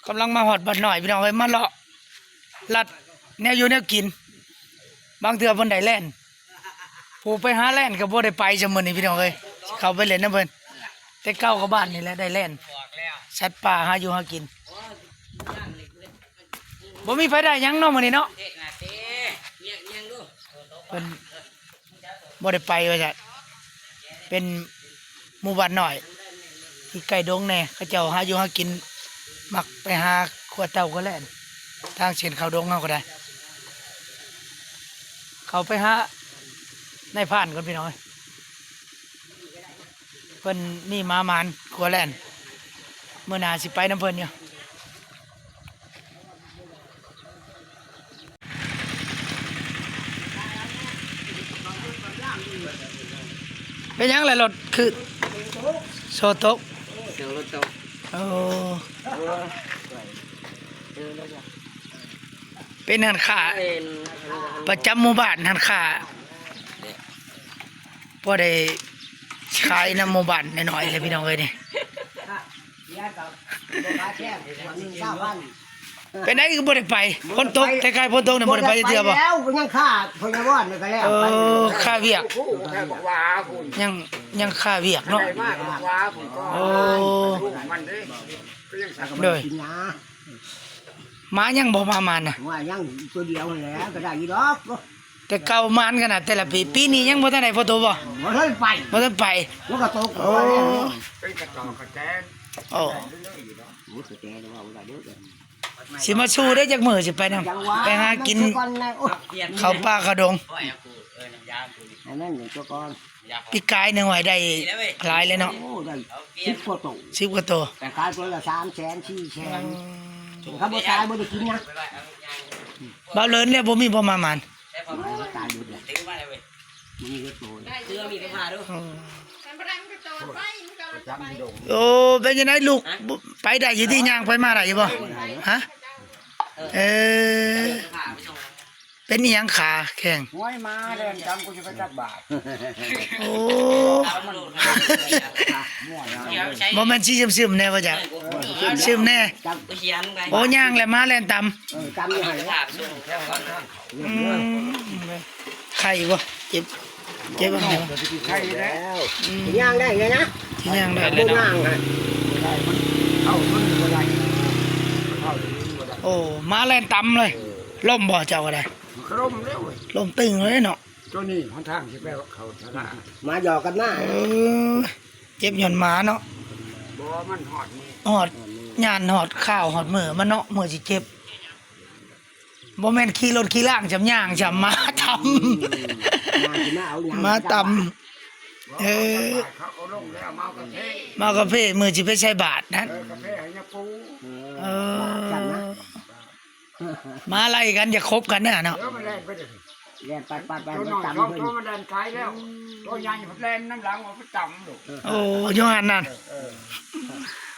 ກຳລັງມາຮອດບ້ານນ້ອຍພີ່ນ້ອງເອີຍ ມາເລາະລັດແນວຢູ່ແນວກິນ ບາງເທື່ອເພິ່ນໄດ້ແລ່ນ ຜູ້ໄປຫາແລ່ນກໍບໍ່ໄດ້ໄປຊຳມື້ນີ້ພີ່ນ້ອງເອີຍ ຊິເຂົ້າໄປເລ່ນນຳເພິ່ນ ແຕ່ເກົ່າກໍບ້ານນີ້ແຫຼະໄດ້ແລ່ນ ສັດປ່າຫາຢູ່ຫາກິນ ບໍ່ມີໃຜໄດ້ຫຍັງເນາະມື້ນີ້ເນາະ ເພິ່ນ ບໍ່ໄດ້ໄປວ່າຊັ້ນ ເປັນໝູ່ບ້ານນ້ອຍ ທີ່ໃກ້ດົງແດ່ ເຂົາເຈົ້າຫາຢູ່ຫາກິນ ມັກໄປຫາຂົວເຕົ່າຂົວແລ່ນ ທາງເສັ້ນເຂົ້າດົງເຮົາກໍໄດ້ ເຂົ້າໄປຫານາຍພານກ່ອນພີ່ນ້ອງເອີຍ ເພິ່ນມີໝາໝານຂົວແລ່ນ ມື້ໜ້າຊິໄປນຳເພິ່ນຢູ່. ເປັນຫຍັງລະລົດຄືໂຊຕົກ? ໂຊລົດຕົກ. ໂອ້ ເປັນຮ້ານຄ້າປະຈຳໝູ່ບ້ານ ຮ້ານຄ້າ ພໍໄດ້ຂາຍນຳໝູ່ບ້ານໜ້ອຍໆແຫຼະພີ່ນ້ອງເອີຍນີ້. ເປັນໃດຄືບໍ່ໄດ້ໄປ? ຝົນຕົກ ແຕ່ກາຍຝົນຕົກນີ້ບໍ່ໄດ້ໄປຈັກເທື່ອບໍ່? ບໍ່ໄດ້ໄປແລ້ວ ຍັງຄາພະຍາວອນນີ້ກໍແລ້ວ ເອີ ໄປ ຄາວຽກ ຍັງ ຍັງຄາວຽກເນາະ. ໂອ້ ໂດຍ ມາຍັງບໍ່ ມາມານະ? ວ່າຍັງຕົວດຽວຫັ້ນແຫຼະ ກໍໄດ້ຢູ່ດອກ. ແຕ່ເກົ່າມານຂະໜາດແຕ່ລະປີ ປີນີ້ຍັງບໍ່ທັນໄດ້ພໍໂຕບໍ່? ບໍ່ທັນໄປ ບໍ່ທັນໄປ ມັນກໍຕົກ. ໂອ້ ເປັນກະຕໍກະແຕນ. ໂອ້ ໂອ້ຍ ກະແຕນວ່າບໍ່ໄດ້ເດີ ຊິມາສູ່ເດີ ຈັກມື້ຊິໄປນຳ ໄປຫາກິນເຂົ້າປ່າເຂົ້າດົງ. ອັນນັ້ນຢູ່ຕົວກ່ອນ ປີກາຍໜຶ່ງໄວ້ໄດ້ຫຼາຍເລີຍເນາະ. ໂອ້ ໄດ້ສິບກວ່າໂຕ ສິບກວ່າໂຕ ແຕ່ຂາຍຕົວລະສາມແສນ ສີ່ແສນ. ອືມ ຄັນບໍ່ຂາຍບໍ່ໄດ້ກິນນະ. ບ່າວເລີນແລ້ວບໍ່ມີບໍ່ມາໝານ? ຕາຍຢູ່ເດ ມັນມີເບິດໂຕ. ໂອ້ ເປັນຈັ່ງໃດລູກ ໄປໄດ້ຢູ່ຕິ ຍ່າງໄປມາໄດ້ຢູ່ບໍ່? ຮະ ເອີ ເປັນອີ່ຫຍັງຂາແຂງ? ໂອ້ຍ ມາແລ່ນຕຳ ກູຊິໄປຕັກບາດ. ໂອ້ ບໍ່ແມ່ນຊິຊຶມໆແດ່ບໍ່ຈັກ ຊຶມແດ່. ໂອ້ ຍ່າງແລ້ວມາແລ່ນຕຳ. ເອີ ຕຳຢູ່ຫັ້ນແຫຼະ. ອືມ ໄຂ້ບໍ່? ເຈັບ ເຈັບບໍ່? ໄຂ້ແລ້ວ ອືມ ຍ່າງໄດ້ແລ້ວນະ ຊິຍ່າງໄດ້ແລ້ວເນາະ. ບໍ່ຍ່າງນະ ເຂົ້າມັນບໍ່ໄດ້ ເຂົ້າມັນບໍ່ໄດ້. ໂອ້ ມາແລ່ນຕຳເລີຍ. ເອີ ລົ້ມບໍ່ເຈົ້າກໍໄດ້? ມັນກໍລົ້ມແລ້ວເວີຍ ລົ້ມຕຶງເລີຍເນາະ. ໂຕນີ້ຫົນທາງຊິໄປເຂົ້າທະລາ ມາຢອກກັນມາ. ເອີ ເຈັບຍ້ອນໝາເນາະ. ບໍ່ ມັນຮອດນີ້ ຮອດຍານ ຮອດຄາວ ຮອດມື້ມັນເນາະ ມື້ຊິເຈັບ. ບໍ່ແມ່ນຂີ່ລົດຂີ່ລາງຈຳຍ່າງຈຳ ມາຕຳ ມາຕຳ. ເອີ ເຂົາເອົາລົງແລ້ວ ມາເອົາກາເຟ ມາເອົາກາເຟ ມື້ຊິໄປໃສ່ບາດນັ້ນ. ເອີ ກາເຟໃຫ້ຍາປູ. ເອີ ມາໄລ່ກັນ ຢາກຄົບກັນເດ້ເນາະ. ເອີ ມາແລ່ນໄປເດີ ແລ່ນປັດໆໄປ ໂຕນ້ອຍສອງໂຕມັນແລ່ນໄກແລ້ວ ໂຕໃຫຍ່ແລ່ນນຳຫຼັງ ມັນໄປຕຳໂລດ. ໂອ້ ຢູ່ຫັ້ນນັ້ນ. ເອີ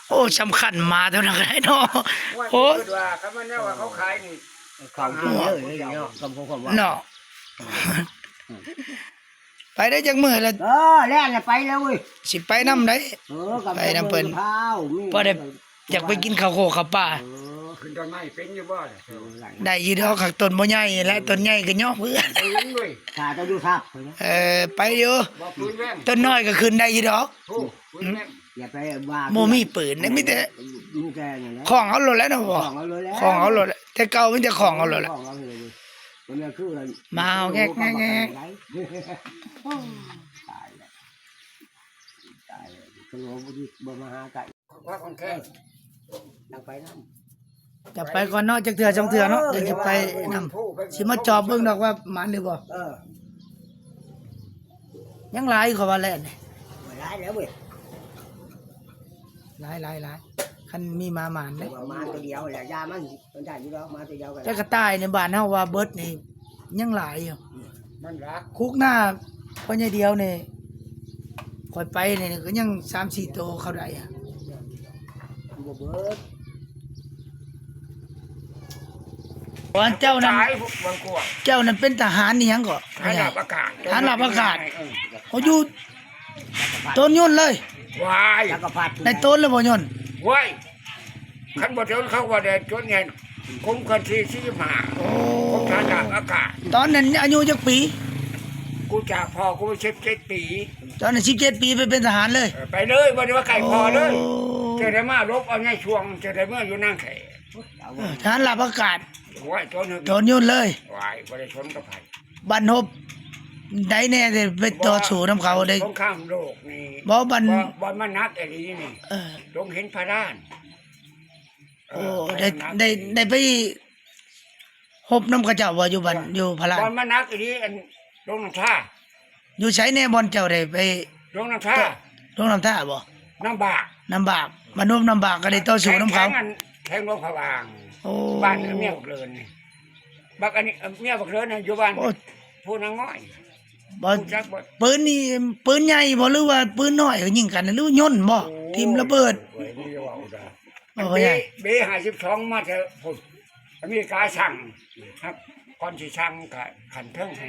ໂອ້ ສຳຄັນໝາໂຕນັ້ນກໍໄດ້ເນາະ. ໂອ້ຍ ໂອ້ຍ ຄິດວ່າຄັນແມ່ນແນວວ່າເຂົາຂາຍນີ້ ເຂົາກິນເລີຍເນາະ ຄຳຄວາມວ່າເນາະ. ໄປໄດ້ຈັກມື້ລະ? ເອີ ແລ່ນລະໄປແລ້ວເວີຍ ຊິໄປນຳໄດ໋. ເອີ ໄປນຳເພິ່ນ ພໍໄດ້ຢາກໄປກິນເຂົ້າໂຄກເຂົ້າປ່າ. ເອີ ຂຶ້ນຕົ້ນໄມ້ເປັນຢູ່ບໍ່? ໄດ້ຢູ່ດອກ ຄັກຕົ້ນບໍ່ໃຫຍ່ແຫຼະ ຕົ້ນໃຫຍ່ກໍຍໍເພື່ອນ. ເອີ ໄປຢູ່ ຕົ້ນນ້ອຍກໍຂຶ້ນໄດ້ຢູ່ດອກ. ບໍ່ມີປືນເດ້ ມີແຕ່ ມີແຕ່ນັ້ນແຫຼະ ຂອງເຮົາໂລດແຫຼະເນາະ. ຂອງເຮົາໂລດແຫຼະ ຂອງເຮົາໂລດແຫຼະ ແຕ່ເກົ່າມີແຕ່ຂອງເຮົາໂລດແຫຼະ. ມາເອົາແງກໆ ຕາຍແລ້ວ ຕາຍແລ້ວ ຄັນວ່າບໍ່ ບໍ່ມາຫາໃກ້ ຂອງແທ້ ນຳໄປນຳ. ຈະໄປກ່ອນເນາະ ຈັກເທື່ອສອງເທື່ອເນາະ ເອີ ຈັ່ງຈະໄປນຳ. ຊິມາຈອບເບິ່ງດອກວ່າໝານຫຼືບໍ່. ເອີ ຍັງຫຼາຍ ເຂົາວ່າແລ່ນນີ້ ຫຼາຍແລ້ວເວີຍ ຫຼາຍໆໆ. ຄັນມີໝາໝານເດ້ ໝາໂຕດຽວແຫຼະ ຢ່າມັນ ມັນໄດ້ຢູ່ດອກ ໝາໂຕດຽວກໍໄດ້. ແຕ່ກະຕ່າຍໃນບ້ານເຮົາວ່າເບິດນີ້ຍັງຫຼາຍຢູ່ ມັນລະ ຄຸກໜ້າພໍ່ໃຫຍ່ດຽວນີ້ ຂ້ອຍໄປນີ້ກໍຍັງສາມສີ່ໂຕເຂົາໄດ້ອະ ບໍ່ເບິດ. ວ່າເຈົ້ານັ້ນ ຕາຍ ເຈົ້ານັ້ນເປັນທະຫານອີ່ຫຍັງເກາະ? ທະຫານລາບອາກາດ ທະຫານລາບອາກາດ. ເອີ ເຂົາຢູ່ ໂຕນຍົນເລີຍ. ວ້າຍ ຈັກກະພັດ ໄດ້ໂຕນແລ້ວບໍ່ຍົນ? ວ້າຍ ຄັນບໍ່ຈົນ ເຂົາວ່າໄດ້ຈົນແຮງ ກົມເຄື່ອນທີ່ສີ່ສິບຫ້າ ໂອ້ ກົມທະຫານອາກາດ. ຕອນນັ້ນອາຍຸຈັກປີ? ກູຈາກພໍ່ກູສິບເຈັດປີ. ຕອນນັ້ນສິບເຈັດປີໄປເປັນທະຫານເລີຍ? ເອີ ໄປເລີຍ ບໍ່ໄດ້ວ່າໃກ້ພໍ່ເລີຍ. ໂອ້ ຈະໄດ້ມາຫຼົບເອົາໃນຊ່ວງ ຈະໄດ້ເມືອຢູ່ນາງແຂ. ເອີ ທະຫານລາບອາກາດ. ໂອ້ຍ ໂຕໜຶ່ງ ໂຕນຍົນເລີຍ. ວ້າຍ ບໍ່ໄດ້ຊົນກັບໃຜ. ບັດຮົບໃດແດ່ໄດ້ໄປຕໍ່ສູ້ນຳເຂົາໄດ້? ສົງຄາມໂລກນີ້ ບໍ່ ບັດ ບ່ອນມັນໜັກອີ່ຫຼີນີ້ ເອີ ລົງເຫັນພະລານ. ໂອ້ ໄດ້ ໄດ້ ໄດ້ໄປຮົບນຳເຂົາເຈົ້າບໍ່ ຢູ່ບ້ານ ຢູ່ພະລານ? ບ່ອນມັນໜັກອີ່ຫຼີ ອັນ ລົງນ້ຳທາ. ຢູ່ໃສແດ່ ບ່ອນເຈົ້າໄດ້ໄປ? ລົງນ້ຳທາ. ລົງນ້ຳທາບໍ່? ນ້ຳບາກ. ນ້ຳບາກ ມານົບນ້ຳບາກກໍໄດ້ຕໍ່ສູ້ນຳເຂົາ. ແຂວງ ແຂວງຫຼວງພະບາງ. ໂອ້ ບ້ານເມຍບັກເລີນນີ້. ບັກອັນນີ້ ເມຍບັກເລີນນະ ຢູ່ບ້ານ ໂອ້ ພູນາງນ້ອຍ. ບໍ່ ຮູ້ຈັກບໍ່? ປືນນີ້ ປືນໃຫຍ່ບໍ່ ຫຼືວ່າປືນນ້ອຍ ຍິງກັນ ຫຼືຍົນບໍ່? ໂອ້ ຖິ້ມລະເບີດ. ໂອ້ຍ ນີ້ເວົ້າໄດ້. ໂອ້ ເບ ເບຫ້າສິບສອງ ມາແຕ່ພຸ້ນ ອາເມລິກາສັ່ງ. ຄັບ ກ່ອນຊິສັ່ງກະຂັ້ນເທິງໃຫ້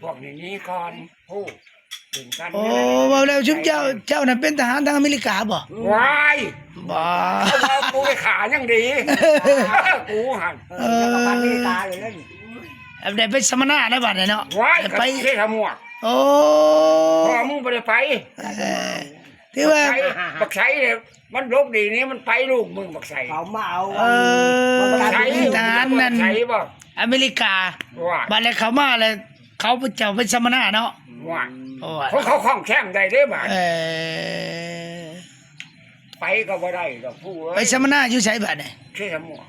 ພວກນີ້ໜີກ່ອນ. ໂອ້ ເປັນການ. ໂອ້ ເວົ້າແລ້ວຊຸມເຈົ້າ ເຈົ້ານັ້ນເປັນທະຫານທາງອາເມລິກາບໍ່? ວ້າຍ ບໍ່ ເຂົາວ່າກູໄປຂ້າຍັງດີ ກູຫັ້ນ. ເອີ ອາເມລິກາເລີຍ. ໄດ້ໄປສຳມະນາແລ້ວບັດນີ້ເນາະ. ວ້າຍ ໄປ ເຊທະໝວກ. ໂອ້ ພໍ່ມຶງບໍ່ໄດ້ໄປ. ເອີ ຖືວ່າ ບັກໄຊ ບັກໄຊນີ້ ມັນຫຼົບດີນີ້ ມັນໄປລູກມຶງບັກໄຊ. ເຂົາມາເອົາ ເອີ ບັກໄຊ ທະຫານນັ້ນ ບັກໄຊບໍ່? ອາເມລິກາ. ວ່າ ບັດແລ້ວເຂົ້າມາແລ້ວ ເຂົາເຈົ້າເປັນສຳມະນາເນາະ. ວ່າ ໂອ້ຍ ຂອງເຂົາຄອງແຄມໄດ້ເດ້ບາດ. ເອີ ໄປກໍບໍ່ໄດ້ດອກຜູ້ເອີຍ. ໄປສຳມະນາຢູ່ໃສບາດນີ້? ເຊສະໝວກ.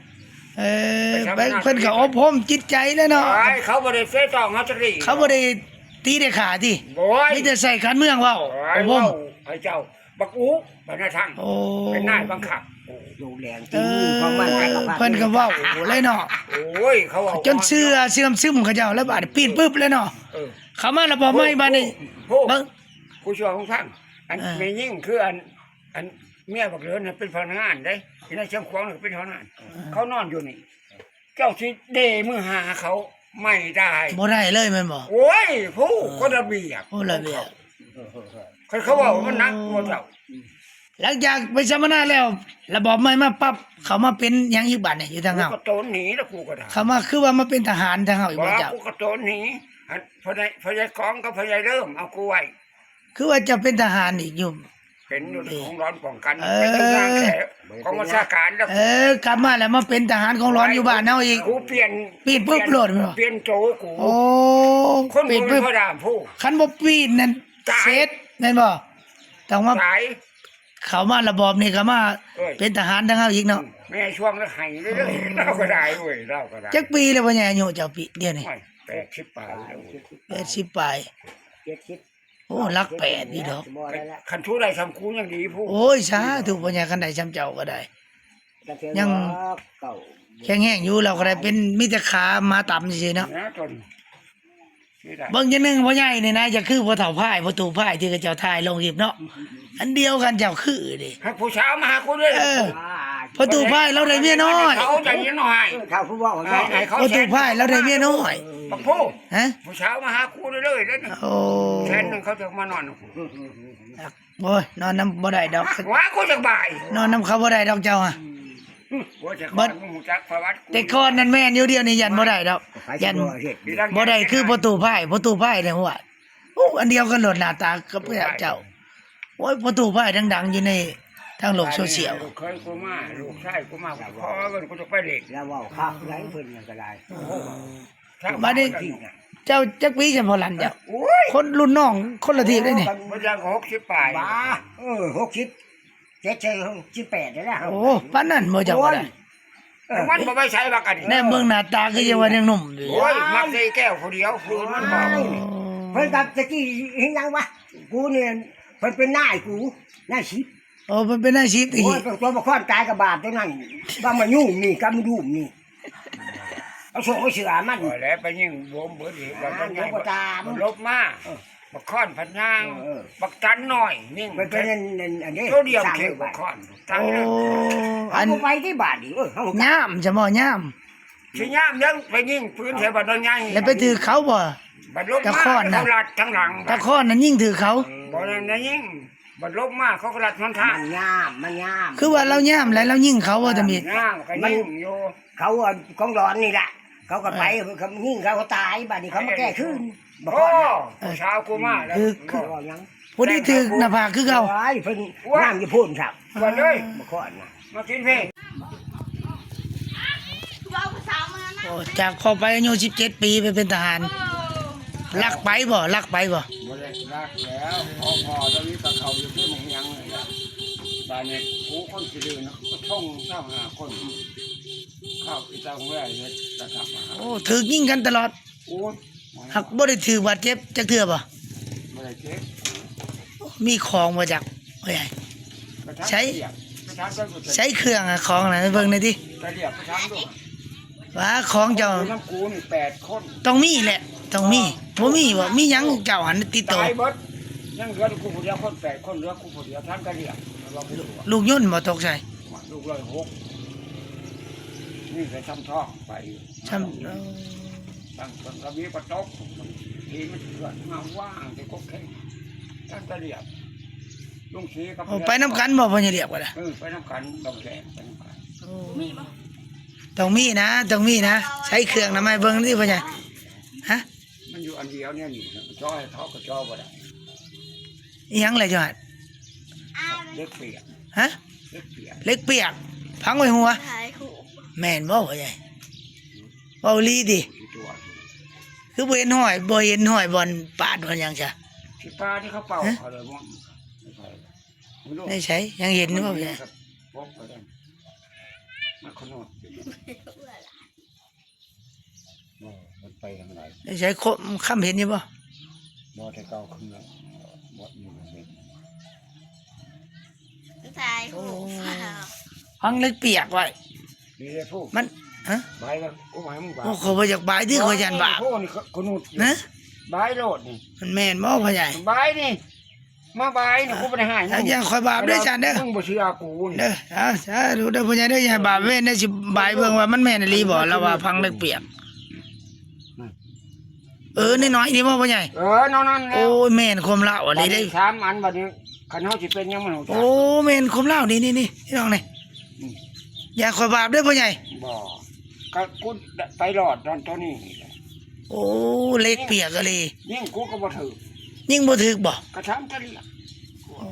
ເອີ ໄປສຳມະນາ ໄປ ເພິ່ນກໍອົບຮົມຈິດໃຈແລ້ວເນາະ. ໄປ ເຂົາບໍ່ໄດ້ເຕະຕ້ອງເຮົາຈັກດີ້. ເຂົາບໍ່ໄດ້ຕີໄດ້ຂ້າຕິ? ໂອ້ຍ ມີແຕ່ໃຊ້ການເມືອງເວົ້າ. ໂອ້ຍ ອົບຮົມ ເວົ້າໃຫ້ເຈົ້າ ບັກອູ ບັນນາທັງ. ໂອ້ ເປັນນາຍບັງຄັບ. ໂອ້ ໂລງແຮງ ເອີ ຕີມືຂອງມັນຈັກກະພັດ ເພິ່ນກໍເວົ້າເລີຍເນາະ. ໂອ້ຍ ເຂົາເວົ້າ ຈົນເຊື່ອເຊື່ອມຊຶມເຂົາເຈົ້າແລ້ວ ບາດປີນປຶບເລີຍເນາະ. ເອີ ເຂົ້າມາລະບອກໃໝ່ບາດນີ້ ເບິ່ງ ກູຊິເວົ້າໃຫ້ຟັງ. ອັນ ເອີ ແມ່ຍິງຄືອັນ ອັນເມຍບັກເລີນນະເປັນພະນັກງານເດ້ ຢູ່ໃນຊຽງຂວາງນະເປັນພະນັກງານ. ເອີ ເຂົານອນຢູ່ນີ້ ເຈົ້າຊິເດມືຫາເຂົາໄມ່ໄດ້. ບໍ່ໄດ້ເລີຍແມ່ນບໍ່? ໂອ້ຍ ຜູ້ ເອີ ກົດລະບຽບ ກົດລະບຽບ. ຄັນເຂົາເວົ້າມັນໜັກກວ່າເຈົ້າ. ຫຼັງຈາກໄປສຳມະນາແລ້ວ ລະບອບໃໝ່ມາປັບ ເຂົາມາເປັນຫຍັງອີກບາດນີ້ ຢູ່ທາງເຮົາ? ກູກໍໂຕນໜີລະ ກູກໍໄດ້. ເຂົາມາ ຄືວ່າມາເປັນທະຫານທາງເຮົາອີກບໍ່ເຈົ້າ? ກູກໍໂຕນໜີ. ອັນ ພໍ່ໃຫຍ່ ພໍ່ໃຫຍ່ກອງກັບພໍ່ໃຫຍ່ເລີ່ມເອົາກູໄວ້. ຄືວ່າເຈົ້າເປັນທະຫານອີກຢູ່? ເປັນຢູ່ ເອີ ຂອງຫຼອນປ້ອງກັນ. ເອີ ເປັນນາງແຂກຂອງບັນຊາການແລ້ວ. ເອີ ກັບມາແລ້ວມາເປັນທະຫານຂອງຫຼອນຢູ່ບ້ານເຮົາອີກ. ກູປ່ຽນ ປ່ຽນປຶບໂລດແມ່ນບໍ່? ປ່ຽນໂຕກູ. ໂອ້ ປ່ຽນປຶບ. ຄົນບໍ່ມີພໍ່ດາມຜູ້ ຄັນບໍ່ປ່ຽນນັ້ນ ຕາຍ ເສັດແມ່ນບໍ່? ຕ້ອງມາ ຕາຍ. ເຂົ້າມາລະບອບນີ້ກໍມາ ເອີຍ ເປັນທະຫານທາງເຮົາອີກເນາະ. ອືມ ແມ່ຊ່ວງລະໄຫ້ເລີຍ ລາວກໍໄດ້ເວີຍ ລາວກໍໄດ້. ຈັກປີແລ້ວພໍ່ໃຫຍ່ ອາຍຸເຈົ້າປີດຽວນີ້? ໂອ້ຍ ແປດສິບປາຍແລ້ວ. ແປດສິບປາຍ ເຈັດສິບ. ໂອ້ ຫຼັກແປດນີ້ດອກ. ບໍ່ໄດ້ລະ ຄັນຖືໄດ້ຊ່ຳກູຍັງດີພຸ້ນ. ໂອ້ຍ ສາທຸ ພໍ່ໃຫຍ່ ຄັນໄດ້ຊ່ຳເຈົ້າກໍໄດ້ ຍັງແຂງແຮງຢູ່. ລາວກໍໄດ້ເປັນ ມີແຕ່ຂາມາຕຳຊື່ໆເນາະ. ເບິ່ງຢ່າງໜຶ່ງພໍ່ໃຫຍ່ນີ້ນະ ຈະຄືພໍ່ເຖົ້າພາຍ ພໍ່ຕູ້ພາຍ ທີ່ເຂົາເຈົ້າຖ່າຍລົງຄລິບເນາະ. ອັນດຽວກັນ ເຈົ້າຄືເດ້. ໃຫ້ຜູ້ສາວມາຫາກູເດີ. ເອີ ພໍ່ຕູ້ພາຍລາວໄດ້ເມຍນ້ອຍ. ເຂົາໄດ້ເມຍນ້ອຍ. ເອີ ເຂົາຄືເວົ້າ ໃຫ້ເຂົາ ພໍ່ຕູ້ພາຍລາວໄດ້ເມຍນ້ອຍ. ບັກໂພ ຮະ ຜູ້ສາວມາຫາກູເດີເລີຍເດ້. ໂອ້ ແສນໜຶ່ງເຂົາຈະມານອນ. ໂອ້ຍ ນອນນຳບໍ່ໄດ້ດອກ. ວ່າກູຈັກບາຍ ນອນນຳເຂົາບໍ່ໄດ້ດອກເຈົ້າ. ອືມ ໂອ້ຍ ແຕ່ກ່ອນ ແຕ່ກ່ອນນັ້ນແມ່ນຢູ່ ດຽວນີ້ຢ້ານບໍ່ໄດ້ດອກ. ຢ້ານບໍ່ໄດ້ຄືພໍ່ຕູ້ພາຍ ພໍ່ຕູ້ພາຍນີ້ ໂອ້ ອັນດຽວກັນໂລດ ໜ້າຕາກັບເຈົ້າ. ໂອ້ຍ ພໍ່ຕູ້ພາຍດັງໆຢູ່ໃນທາງໂລກໂຊຊຽວ. ລູກເຂີຍກູມາ ລູກຊາຍກູມາ ຂໍເງິນ ກູຈະໄປຫຼິ້ນ. ລາວເວົ້າຄັກຫຼາຍ ເພິ່ນນັ້ນກໍໄດ້. ບາດນີ້ເຈົ້າຈັກປີຊັ້ນ ພໍ່ຫຼັນເຈົ້າ? ໂອ້ຍ ຄົນລຸ້ນນ້ອງຄົນລະທີບເດ້ນີ້. ໂອ້ຍ ເພິ່ນຍັງຫົກສິບປາຍ. ບ້າ ເອີ ຫົກສິບເຈັດ ໃສ່ຫົກສິບແປດແລ້ວ. ໂອ້ ປານນັ້ນບໍ່ເຈົ້າກໍໄດ້. ໂອ້ຍ ເອີ ມັນບໍ່ໄປໃສບັກອັນນີ້. ແນມເບິ່ງໜ້າຕາຄືຍັງວ່າຍັງໜຸ່ມຢູ່. ໂອ້ຍ ມັກແຕ່ແກ້ວຜູ້ດຽວ ຜູ້ອື່ນມັນບໍ່. ໂອ້ຍ ເພິ່ນກັບຕະກີ້ເຮັດຫຍັງວະ? ກູນີ້ ເພິ່ນເປັນນາຍກູ ນາຍສິບ. ໂອ້ ເພິ່ນເປັນນາຍສິບຕະກີ້. ໂອ້ຍ ຕົວບັກຄອນຕາຍກັບບາດຕົວນັ້ນ ບັກມະຍູມນີ້ ກັບມະດູມນີ້ ເອົາໂສ້ເອົາເສື້ອມັນ. ໂອ້ຍ ແລ້ວໄປຍິງບວມເບິດອີກ ບັກໃຫຍ່ ມັນຫຼົບມາ. ເອີ ບັກຄອນພັດຍ່າງ. ເອີ ບັກຕັນນ້ອຍຍິງ ມັນເປັນອັນ ອັນນີ້ ໂຕດຽວເຂດບັກຄອນ. ໂອ້ ເອົາ ອັນ ບໍ່ໄປທີ່ບາດນີ້. ເອີ ເຮົາຍາມຈະບໍ່ຍາມ ຊິຍາມຍັງໄປຍິງປືນໃສ່ບັກນ້ອຍໃຫຍ່ ແລ້ວໄປຖືກເຂົາບໍ່? ບັດລົບມາ ຕາຄອນນະ ເຂົາລັດທາງຫຼັງ ຕາຄອນນະຍິງຖືກເຂົາ. ບໍ່ໄດ້ນະຍິງ ບັດລົບມາເຂົາກໍລັດຫົນທາງ ມັນຍາມ ມັນຍາມ ຄືວ່າລາວຍາມແລ້ວລາວຍິງເຂົາບໍ່ຕຳອິດ ຍາມກໍຍິງຢູ່ ເຂົາ ອັນ ຂອງດອນນີ້ລະ ເຂົາກໍໄປ ເອີ ເຂົາຍິງເຂົາກໍຕາຍ ບາດນີ້ເຂົາມາແກ້ຄືນ ບໍ່ ໂອ້ ຄອນນະ ເອີ ຜູ້ສາວກູມາແລ້ວ ຄື ຄື ເວົ້າຫຍັງ ຜູ້ນີ້ຖືກໜ້າຜາກຄືເກົ່າ ໂອ້ຍ ເພິ່ນ ໂອ້ຍ ງາມຢູ່ພຸ້ນຄັບ ກ່ອນເລີຍ ບໍ່ຄອນນະ ມາກິນເພງ ໂອ້ ຈາກພໍ່ໄປອາຍຸສິບເຈັດປີໄປເປັນທະຫານ ເອີ ລັກໄປບໍ່? ລັກໄປບໍ່? ບໍ່ໄດ້ລັກແລ້ວ ພໍ່ ພໍ່ລະມີແຕ່ເຂົາຢູ່ທີ່ໝາກຫຍັງນີ້ແຫຼະ ບາດນີ້ຜູ້ຄົນຂີ້ດື້ນະ ກໍຊົງຊາວຫ້າຄົນ ເຂົ້າອີ່ຕາຫົວເຮັດກະທັບອາຫານ ໂອ້ ຖືກຍິງກັນຕະຫຼອດ ໂອ້ຍ ຫາກບໍ່ໄດ້ຖືກບາດເຈັບຈັກເທື່ອບໍ່? ບໍ່ໄດ້ເຈັບ ມີຂອງບໍ່ຈັກ ໂອ້ຍ ໃຊ້ ໃຊ້ເຄື່ອງຂອງນະ ໃຫ້ເບິ່ງແດ່ຕິ ໄປລຽກໄປຖາມດູ ວ່າຂອງເຈົ້າ ນຳກູນີ້ແປດຄົນ ຕ້ອງມີແຫຼະ ຕ້ອງມີ ບໍ່ມີບໍ່ ມີຫຍັງເຈົ້າຫັ້ນຕິດໂຕ ຕາຍເບິດ ຍັງເຫຼືອແຕ່ກູຜູ້ດຽວ ຄົນແປດຄົນ ເຫຼືອກູຜູ້ດຽວ ຖາມຕາລຽກ ລູກຍົນບໍ່ຕົກໃສ່ ລູກຮ້ອຍຫົກ ນີ້ໄປຊຳທ້ອງໄປ ຊຳ ເອີ ຕັ້ງຕົ້ນກະມີປະຕົກ ທີ່ມັນເກີດມາວາງແຕ່ກົກແຂງ ຕັ້ງແຕ່ລຽບ ລຸງສີກັບ ໂອ້ ໄປນຳກັນບໍ່ ພໍ່ໃຫຍ່ລຽບກໍໄດ້ ເອີ ໄປນຳກັນ ດອງແກງໄປນຳກັນ ໂອ້ ມີບໍ່? ຕ້ອງມີນະ ຕ້ອງມີນະ ໃຊ້ເຄື່ອງນຳໃຫ້ເບິ່ງຕິພໍ່ໃຫຍ່ ຮະ ມັນຢູ່ອັນດຽວແນວນີ້ ຈ່ອໃຫ້ເຂົາກໍຈ່ອບໍ່ໄດ້ ອີ່ຫຍັງແຫຼະຢູ່ຫັ້ນ? ເຫຼັກປຽກ ຮະ? ເຫຼັກປຽກ ເຫຼັກປຽກ ຝັງໄວ້ຫົວ ແມ່ນບໍ່ພໍ່ໃຫຍ່? ເວົ້າອີ່ຫຼີຕິ? ຄືບໍ່ເຫັນຮອຍ ບໍ່ເຫັນຮອຍບ່ອນປາດບ່ອນຫຍັງຊະ ທີ່ປາທີ່ເຂົາເປົ່າ ຮະ? ເຂົາເລີຍມ່ວນ ໃນໃສ ຍັງເຫັນຢູ່ບໍ່? ມັນມີກັບ ມັນຂະໜອດ ບໍ່ ມັນໄປທາງໃດ? ໃນໃສ ຄ- ຄຳເຫັນຢູ່ບໍ່? ບໍ່ ແຕ່ເກົ່າຄືບໍ່ມີເຫັນ ໃສ່ຫູ ໂອ້ ຝັງເຫຼັກປຽກໄວ້ ນີ້ເດ້ຜູ້ ມັນ ຮະ? ບາຍແລ້ວ ໂອ້ຍ ໃຫ້ມຶງບາຍ ໂອ້ ຂ້ອຍບໍ່ຢາກບາຍຕິ ຂ້ອຍຢ້ານບາບ ໂອ້ ນີ້ຂະໜຸດຢູ່ ຮະ? ບາຍໂລດນີ້ ມັນແມ່ນບໍ່ພໍ່ໃຫຍ່? ບາຍນີ້ ມາບາຍນີ້ ອ່າ ກູບໍ່ໄດ້ໃຫ້ ຢ່າ ຢ່າຂ້ອຍບາບເດີ ຈານເດີ ມຶງບໍ່ເຊື່ອກູນີ້ ເດີ ອ່າ ສາທຸເດີພໍ່ໃຫຍ່ເດີ ຢ່າໃຫ້ບາບເວນເດີ ຊິບາຍເບິ່ງວ່າມັນແມ່ນອີ່ຫຼີບໍ່ ລາວວ່າຝັງເຫຼັກປຽກ ອືມ ເອີ ນ້ອຍໆນີ້ບໍ່ພໍ່ໃຫຍ່? ເອີ ນັ້ນໆ ໂອ້ຍ ແມ່ນຄວາມລາວອີ່ຫຼີເດ້ ສາມອັນ ບາດນີ້ຄັນເຮົາຊິເປັນຫຍັງມັນຮູ້ຈັກ ໂອ້ ແມ່ນຄວາມລາວ ນີ້ໆໆ ພີ່ນ້ອງນີ້ ອືມ ຢ່າຂ້ອຍບາບເດີພໍ່ໃຫຍ່ ບໍ່ ກໍກູໄປລອດຕອນໂຕນີ້ ໂອ້ ເຫຼັກປຽກອີ່ຫຼີ ຍິງກູກໍບໍ່ຖືກ ຍິງບໍ່ຖືກບໍ່? ກະຖາມຕະຫຼຽກ ໂອ້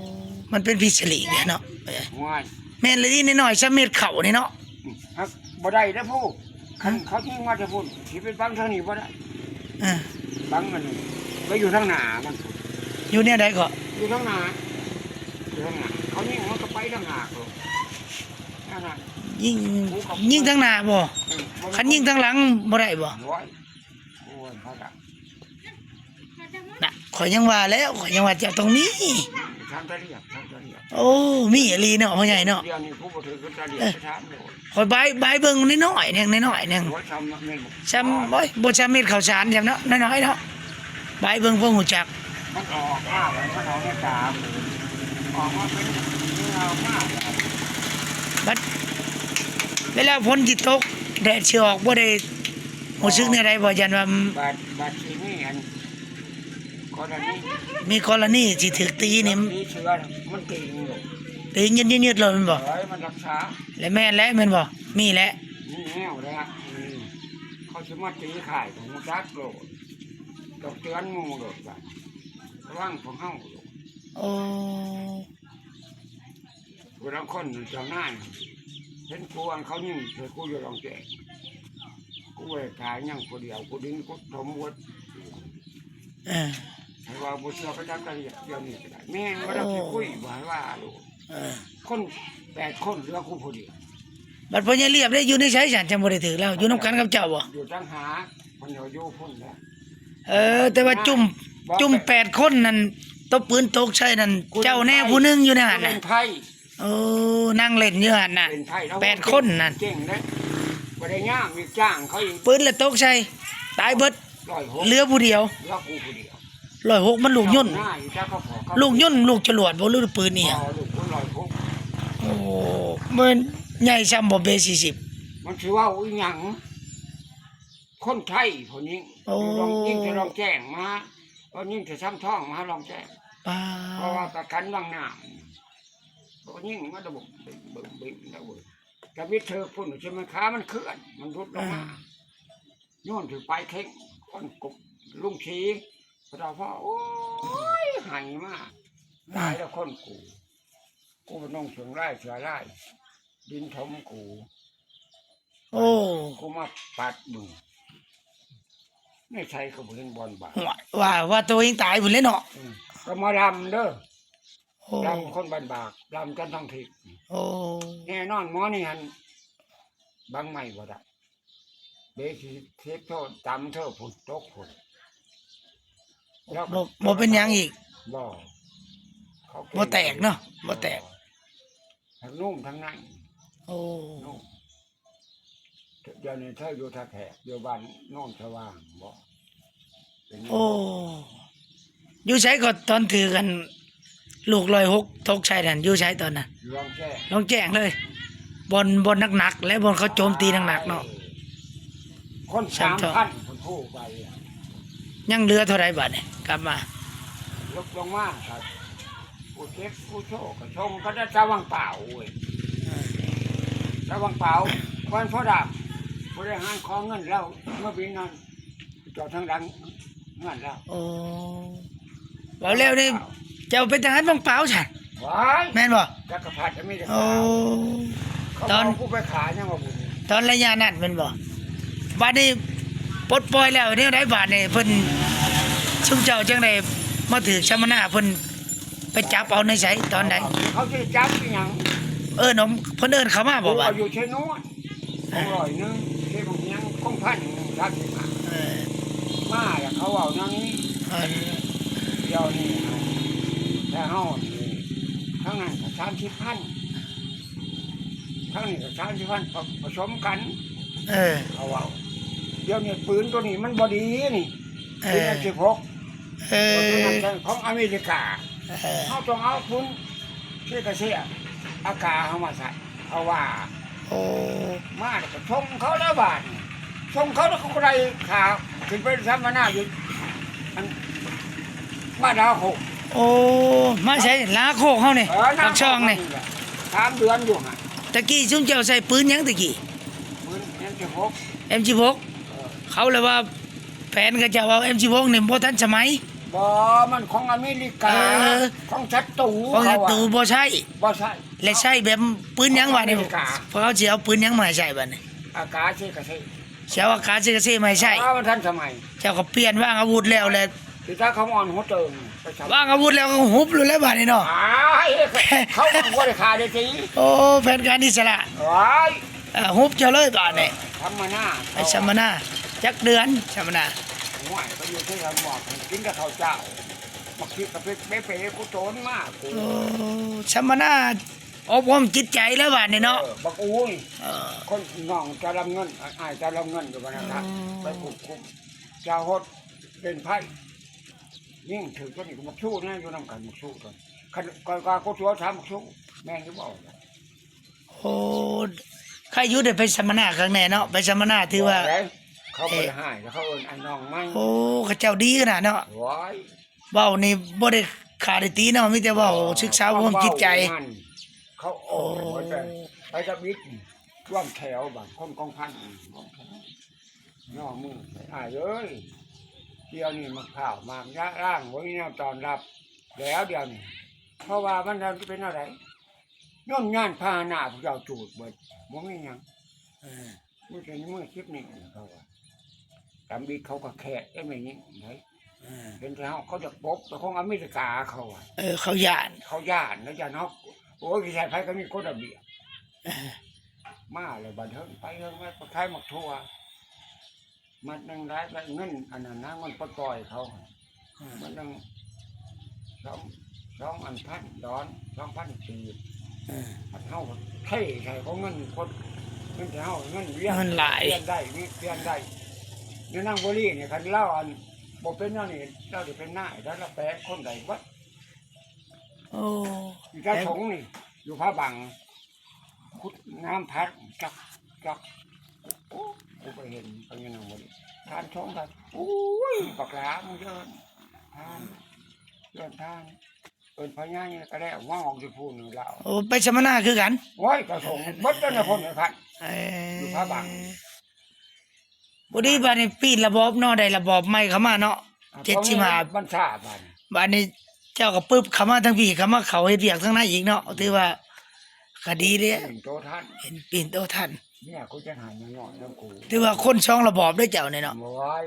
ມັນເປັນພິດສະຫຼີເດເນາະ ໂອ້ຍ ແມ່ນອີ່ຫຼີ ນ້ອຍໆ ຊຳເມັດເຂົ້ານີ້ເນາະ ອືມ ຫາກບໍ່ໄດ້ເດີຜູ້ ຄັນ ອືມ ເຂົາຍິງມາແຕ່ພຸ້ນ ຊິໄປບັງທາງນີ້ບໍ່ໄດ້ ເອີ ບັງມັນໄປຢູ່ທາງໜ້າມັນ ຢູ່ແນວໃດເກາະ? ຢູ່ທາງໜ້າ ຢູ່ທາງໜ້າ ເຂົາຍິງມັນກໍໄປທາງໜ້າໂລດ ທາງໜ້າ ຍິງ ຍິງທາງໜ້າບໍ່? ເອີ ບໍ່ແມ່ນ ຄັນຍິງທາງຫຼັງບໍ່ໄດ້ບໍ່? ໂອ້ຍ ໂອ້ຍ ພະດະ ນະ ຂ້ອຍຍັງວ່າແລ້ວ ຂ້ອຍຍັງວ່າເຈົ້າຕ້ອງມີ ທາງຕະຫຼຽກ ທາງຕະຫຼຽກ ໂອ້ ມີອີ່ຫຼີເນາະ ພໍ່ໃຫຍ່ເນາະ ດຽວນີ້ຜູ້ບໍ່ຖືກກໍຕະຫຼຽກ ເອີ ໄປຖາມໂລດ ຂ້ອຍບາຍ ບາຍເບິ່ງນ້ອຍໆໜຶ່ງ ນ້ອຍໆໜຶ່ງ ໂອ້ຍ ຊຳເມັດ ຊຳ ໂອ້ຍ ບໍ່ຊຳເມັດເຂົ້າສານຊຳເນາະ ນ້ອຍໆເນາະ ບາຍເບິ່ງພໍຮູ້ຈັກ ມັນອອກມາແລ້ວ ມັນອອກໃນຕາ ອອກມາເປັນເນື້ອອອກມາ ບັດເວລາຝົນຊິຕົກ ແດດຊິອອກ ບໍ່ໄດ້ ຮູ້ສຶກແນວໃດບໍ່? ຢ້ານວ່າ ບາດ ບາດທີ່ມີອັນ ກໍລະນີ ມີກໍລະນີທີ່ຖືກຕີນີ້ ຕີເສືອ ມັນຕີງໂລດ ຕີງຍືດໆໂລດແມ່ນບໍ່? ເອີຍ ມັນຮັກສາ ແລະແມ່ນແຫຼະແມ່ນບໍ່? ມີແຫຼະ ມີແນວແລ້ວ ອືມ ເຂົາຊິມາຕີຄ້າຍ ກໍຮູ້ຈັກໂລດ ຕ້ອງເຕືອນໝູ່ໂລດ ວ່າລະວັງພວກເຮົາໂລດ ໂອ້ ຜູ້ລາງຄົນເຈົ້ານາຍ ເຫັນຜູ້ອັນເຂົາຍິງໃສ່ກູຢູ່ດອງແຈ້ງ ກູບໍ່ໄດ້ຕາຍ ຍັງຜູ້ດຽວ ກູດິນກູຖົມໝົດ ເອີ ໃຜວ່າບໍ່ເຊື່ອໄປຖາມຕາຫຼຽບດຽວນີ້ກໍໄດ້ ແມ່ນບໍ່ໄດ້ ໂອ້ ຊິຄຸຍ ບໍ່ໃຫ້ວ່າໂລດ ເອີ ຄົນແປດຄົນ ເຫຼືອກູຜູ້ດຽວ ບັດພໍ່ໃຫຍ່ລຽບໄດ້ຢູ່ໃນໃສຊັ້ນ ຈັ່ງບໍ່ໄດ້ຖືກລາວ ຢູ່ນຳກັນກັບເຈົ້າບໍ່? ຢູ່ຕ່າງຫາກ ເພິ່ນເອົາຢູ່ພຸ້ນແຫຼະ ເອີ ແຕ່ວ່າຈຸ້ມ ຈຸ້ມແປດຄົນນັ້ນ ຕົບປືນຕົກໃສ່ນັ້ນ ເຈົ້າແນ່ຜູ້ໜຶ່ງຢູ່ໃນຫັ້ນນະ ເປັນໄພ ໂອ້ ນັ່ງເລ່ນຢູ່ຫັ້ນນະ ເປັນໄພ ແປດຄົນນັ້ນ ເກັ່ງເດ້ ບໍ່ໄດ້ຍາມ ມີຈ້າງເຂົາອີກ ປືນລະຕົກໃສ່ ຕາຍເບິດ ຮ້ອຍຫົກ ເຫຼືອຜູ້ດຽວ ເຫຼືອກູຜູ້ດຽວ ຮ້ອຍຫົກ ມັນລູກຍົນ ເຈົ້າໜ້າຢູ່ ເຈົ້າກໍພໍ ລູກຍົນ ລູກຈະຫຼວດບໍ່ ຫຼືປືນອີ່ຫຍັງ? ບໍ່ ລູກປືນຮ້ອຍຫົກ ໂອ້ ບໍ່ແມ່ນໃຫຍ່ຊ່ຳບໍ່ ເບສີ່ສິບ ມັນຊິເວົ້າອີ່ຫຍັງ? ຄົນໄທຜູ້ຍິງ ໂອ້ ຍິງແຕ່ດອງແຈ້ງມາ ເອີ ຍິງແຕ່ຊຳທ້ອງມາດອງແຈ້ງ ປາດ ເພາະວ່າປະກັນວັງນ້ຳ ກໍຍິງມາລະບົບ ບຶ້ມ ບຶ້ມ ບຶ້ມ ແລ້ວເວີຍ ກະມິດເທີກພຸ້ນ ຊິມັນຂາມັນເຄື່ອນ ມັນຫຼຸດລົງມາ ອ່າ ໂຍນຖືກປາຍເຄັງ ຄົນກຸບ ລຸງສີ ພະເຈົ້າພໍ່ ໂອ້ຍ ໄຫ້ມາ ຕາຍແລ້ວຄົນກູ ກູບໍ່ນຸ່ງເຄື່ອງລາຍເສື້ອລາຍ ດິນຖົມກູ ໂອ້ ກູມາປັດເບິ່ງ ໃນໃສກໍບໍ່ເຫັນບ່ອນບາດ ວ່າ ວ່າ ວ່າໂຕເອງຕາຍພຸ້ນແຫຼະເນາະ ອືມ ກໍໝໍລຳເດີ ໂອ້ ລຳຄົນບ້ານບາກ ລຳກັນທັງທິດ ໂອ້ ແນ່ນອນໝໍນີ້ຫັ້ນ ບັງໄມ້ບໍ່ໄດ້ ເບສິເທບໂທດຕຳເທີພຸ້ນ ຕົກພຸ້ນ ແລ້ວກໍ ບໍ່ ບໍ່ເປັນຫຍັງອີກ ບໍ່ ເຂົາເກັ່ງ ບໍ່ແຕກເນາະ ບໍ່ແຕກ ທັງນຸ່ມທັງໃນ ໂອ້ ນຸ່ມ ດຽວນີ້ເທີຢູ່ທ່າແຂກ ຢູ່ບ້ານໂນນສະຫວ່າງບໍ ເປັນ ໂອ້ ຢູ່ໃສກໍຕອນຖືກອັນ ລູກຮ້ອຍຫົກຕົກໃສ່ນັ້ນ ຢູ່ໃສຕອນນັ້ນ? ຢູ່ລອງແຈ້ງ ລອງແຈ້ງເລີຍ ບ່ອນ ບ່ອນໜັກໆ ແລະ ບ່ອນເຂົາໂຈມຕີໜັກໆ ເນາະ ຄົນສາມພັນ ເພິ່ນໂທໄປ ຍັງເຫຼືອເທົ່າໃດບາດນີ້ ກັບມາ ລົດລົງມາກໍ ຜູ້ເຈັບຜູ້ໂຊກກໍສົ່ງກັນແຕ່ວັງປາວເວີຍ ແຕ່ວັງປາວ ແຂວງໂພດຳ ບໍລິຫານຂໍເງິນລາວ ເມືອບິນນັ້ນ ຈອດທາງຫຼັງເຮືອນລາວ ໂອ້ ເວົ້າແລ້ວນີ້ ເຈົ້າເປັນທະຫານວັງປາວຊັ້ນ ວ້າຍ ແມ່ນບໍ່? ຈັກກະພັດອາເມລິກາ ໂອ້ ຕອນ ເຂົາເອົາກູໄປຂາຍຍັງວ່າບຸນ ຕອນໄລຍະນັ້ນແມ່ນບໍ່? ບາດນີ້ປົດປ່ອຍແລ້ວແນວໃດບາດນີ້? ເພິ່ນ ຊຸມເຈົ້າຈັ່ງໄດ້ມາຖືກສຳມະນາ ເພິ່ນໄປຈັບເອົາໃນໃສ ຕອນໃດ? ເຂົາຊິຈັບອີຫຍັງ? ເອີ້ນເອົາ ເພິ່ນເອີ້ນເຂົ້າມາບໍ່ບາດ? ຢູ່ເຊໂນ ສອງຮ້ອຍໜຶ່ງ ເຊບັກຫຍັງ ຄົງພັນໜຶ່ງ ສາມສິບຫ້າ ເອີ ມາແລ້ວເຂົາເວົ້າແນວນີ້ ອັນ ດຽວນີ້ ແຕ່ເຮົານີ້ ທາງນັ້ນກໍສາມສິບພັນ ທາງນີ້ກໍສາມສິບພັນ ປະ ປະສົມກັນ ເອີ ເຂົາເວົ້າ ດຽວນີ້ປືນໂຕນີ້ມັນບໍ່ດີນີ້ ເອີ ປືນເອັມສິບຫົກ ເອີ ຂອງອາເມລິກາ ເອີ ເຮົາຕ້ອງເອົາປືນເຊກາເຊ ອາກາເຮົາມາໃຊ້ ເຂົາວ່າ ໂອ້ ມາແລ້ວກໍສົ່ງເຂົາແລ້ວບາດນີ້ ສົ່ງເຂົາແລ້ວເຂົາກໍໄດ້ຄ່າຂຶ້ນໄປສຳມະນາຢູ່ ອັນ ມາດາວໂຄກ ໂອ້ ມາໃສ ລາໂຄກເຮົານີ້ ເອີ ປາກຊ່ອງນີ້ ສາມເດືອນຢູ່ຫັ້ນ ຕະກີ້ຊຸມເຈົ້າໃຊ້ປືນຫຍັງຕະກີ້? ປືນເອັມສິບຫົກ ເອັມສິບຫົກ ເອີ ເຂົາເລີຍວ່າ ແຜນເຂົາເຈົ້າເອົາເອັມສິບຫົກນີ້ບໍ່ທັນສະໄໝ ບໍ່ ມັນຂອງອາເມລິກາ ເອີ ຂອງສັດຕູ ຂອງສັດຕູ ເຂົາວ່າ ບໍ່ໃຊ້ ບໍ່ໃຊ້ ແລະໃຊ້ແບບປືນຫຍັງວະນີ້ ອາເມລິກາ ພວກເຂົາຊິເອົາປືນຫຍັງມາໃຫ້ໃຊ້ບາດນີ້ ອາກາເຊກາເຊ ຊິເອົາອາກາເຊກາເຊມາໃຫ້ໃຊ້ ເອີ ມັນທັນສະໄໝ ເຈົ້າກໍປ່ຽນວາງອາວຸດແລ້ວແຫຼະ ທີ່ຕາຂະມອນຫົວເຕີງໄປໃຊ້ ວາງອາວຸດແລ້ວກໍຫຸບໂລດແຫຼະບາດນີ້ເນາະ ອ້າຍ ເຂົາບໍ່ໄດ້ຂ້າໄດ້ຕີ ໂອ້ ແຜນການອິດສະຫຼະ ໂອ້ຍ ເອີ ຫຸບເຈົ້າເລີຍບາດນີ້ ສຳມະນາ ໄປສຳມະນາ ຈັກເດືອນສຳມະນາ ໂອ້ຍ ໄປຢູ່ທີ່ລຳບາກ ກິນແຕ່ເຂົ້າເຈົ້າ ບັກພິກກະເປເປ ກູໂຕນມາ ໂອ້ ສຳມະນາ ອົບຮົມຈິດໃຈແລ້ວບາດນີ້ເນາະ ເອີ ບັກອູ້ຍ ເອີ ຄົນນ້ອງຈະລຳເງິນ ອ້າຍຈະລຳເງິນຢູ່ບ້ານນາ ອືມ ໄປຄວບຄຸມ ຈາຫົດເປັນໄພ ຍິງຖືກຕົວນີ້ກໍບັກຊູ້ນະ ຢູ່ນຳກັນບັກຊູ້ຕົວນີ້ ຄັນ ກໍ ກໍ ກໍຕົວຖາມບັກຊູ້ ແມ່ນຫຼືບໍ່? ໂອ້ ໃຄຢູ່ໄດ້ໄປສຳມະນາຄັ້ງແນ່ເນາະ ໄປສຳມະນາຖືວ່າ ບໍ່ໄດ້ ເຂົາບໍ່ໄດ້ຮ້າຍ ເຂົາເອີ້ນອ້າຍນ້ອງໃໝ່ ໂອ້ ເຂົາເຈົ້າດີຂະໜາດເນາະ ໂອ້ຍ ເວົ້ານີ້ບໍ່ໄດ້ຂ້າໄດ້ຕີເນາະ ມີແຕ່ເວົ້າ ເອີ ສຶກສາອົບຮົມຈິດໃຈ ເຂົາອອກ ໂອ້ ໄປທຳອິດ ລວມແຖວບາດ ຄົນກອງພັນ ລວມແຖວ ຍໍມື ອ້າຍເອີຍ ດຽວນີ້ໝາກພ້າວໝາກຍາງບໍ່ມີແນວຕ້ອນຮັບ ແລ້ວດຽວນີ້ ເພາະວ່າມັນເປັນແນວໃດ ຍົນຍານພາຫະນະພວກເຈົ້າຈູດເບິດ ບໍ່ມີຫຍັງ ເອີ ມີແຕ່ມືສິບນິ້ວ ເຂົາວ່າ ຕຳອິດເຂົາກໍແຄບໄດ້ແມ່ຍິງໄດ໋ ເອີ ເຫັນແຕ່ເຮົາ ເຂົາຢາກປົບ ແຕ່ຂອງອາເມລິກາເຂົາວ່າ ເອີ ເຂົາຢ້ານ ເຂົາຢ້ານນະ ຢ້ານເຮົາ ໂອ້ຍ ຊິໃຊ້ໃຜກໍມີກົດລະບຽບ ເອີ ມາແລ້ວບັດເທິງ ໄປເທິງ ໄປຂາຍໝາກຖົ່ວ ມັດໜຶ່ງໄດ້ ໄດ້ເງິນອັນນັ້ນນະ ເງິນປົດປ່ອຍເຂົາ ອືມ ມັດໜຶ່ງ ສອງ ສອງອັນພັນດອນ ສອງພັນກີບ ເອີ ມັດເຮົາເທໃສ່ຂອງເງິນຄົນ ເງິນທີ່ເຮົາ ເງິນວຽນ ເງິນຫຼາຍ ວຽນໄດ້ ວຽນໄດ້ ຢູ່ນາງບໍລີນີ້ ຄັນລາວອັນ ບໍ່ເປັນແນວນີ້ ລາວຊິເປັນນາຍ ລາວແປະຄົນໄດ້ເບິດ ໂອ້ ຢູ່ຕາສົງນີ້ ຢູ່ຜາບັງ ຂຸດນ້ຳພັກ ຈັກ ຈັກ ໂອ້ ກູໄປເຫັນ ໄປຢູ່ນຳບໍ່ໄດ້ ທ່ານຊອງທ່ານ ໂອ້ຍ ບັກຫຼາ ມຶງເດີ ທ່ານ ເດີນທາງ ເອີ້ນພໍ່ໃຫຍ່ກໍແລ້ວ ມາອອກຢູ່ພຸ້ນລາວ. ໂອ້ ໄປສຳມະນາຄືກັນ? ໂອ້ຍ ກໍສົ່ງເບິດແລ້ວນະ ພົ້ນນະທ່ານ. ເອີ ຢູ່ພະບັງ. ພໍດີບາດນີ້ປ່ຽນລະບອບເນາະ ໄດ້ລະບອບໃໝ່ເຂົ້າມາເນາະ ເຈັດສິບຫ້າ ບັນຊາບາດນີ້ ບາດນີ້ເຈົ້າກໍປຶບເຂົ້າມາທາງພີ້ ເຂົ້າມາເຂົ້າເຮັດວຽກທາງໃນອີກເນາະ ຖືວ່າກໍດີເດ້ ເປັນໂຕທັນ ເຫັນເປັນໂຕທັນ. ເມຍກູຈະຫາຍນ້ອຍນຳກູ ຖືວ່າຄົນສອງລະບອບເດ້ເຈົ້ານີ້ເນາະ. ໂອ້ຍ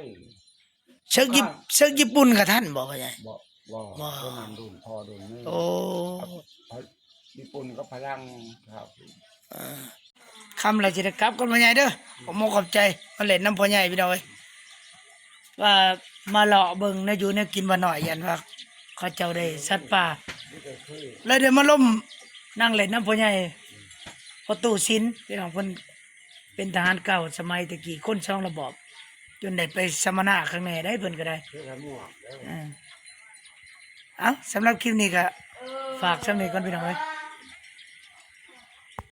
ເສິກຍີ່ ອ່າ ເສິກຍີ່ປຸ່ນກໍທັນບໍ່ພໍ່ໃຫຍ່? ບໍ່ ບໍ່ ບໍ່ ຕົວນັ້ນລຸ້ນພໍ່ລຸ້ນແມ່. ໂອ້ ຍີ່ປຸ່ນກັບພະລັງ. ເອີ ຄ່ຳແລ້ວຊິໄດ້ກັບກ່ອນພໍ່ໃຫຍ່ເດີ ຂໍຂອບໃຈ ມາຫຼິ້ນນຳພໍ່ໃຫຍ່ພີ່ນ້ອງເອີຍ ວ່າມາເລາະເບິ່ງແນວຢູ່ແນວກິນບ້ານນ້ອຍ ຢ້ານວ່າເຂົາເຈົ້າໄດ້ສັດປ່າ ແລ້ວໄດ້ມາລົມນັ່ງຫຼິ້ນນຳພໍ່ໃຫຍ່ ພໍ່ຕູ້ສິນ ພີ່ນ້ອງ ເພິ່ນ ເປັນທະຫານເກົ່າສະໄໝແຕ່ກີ້ ຄົນສອງລະບອບ ຈົນໄດ້ໄປສຳມະນາຄັ້ງແນ່ໄດ໋ ເພິ່ນກໍໄດ້. ເອີ ເອົາ ສຳລັບຄລິບນີ້ກໍຝາກສ່ຳນີ້ກ່ອນພີ່ນ້ອງເອີຍ.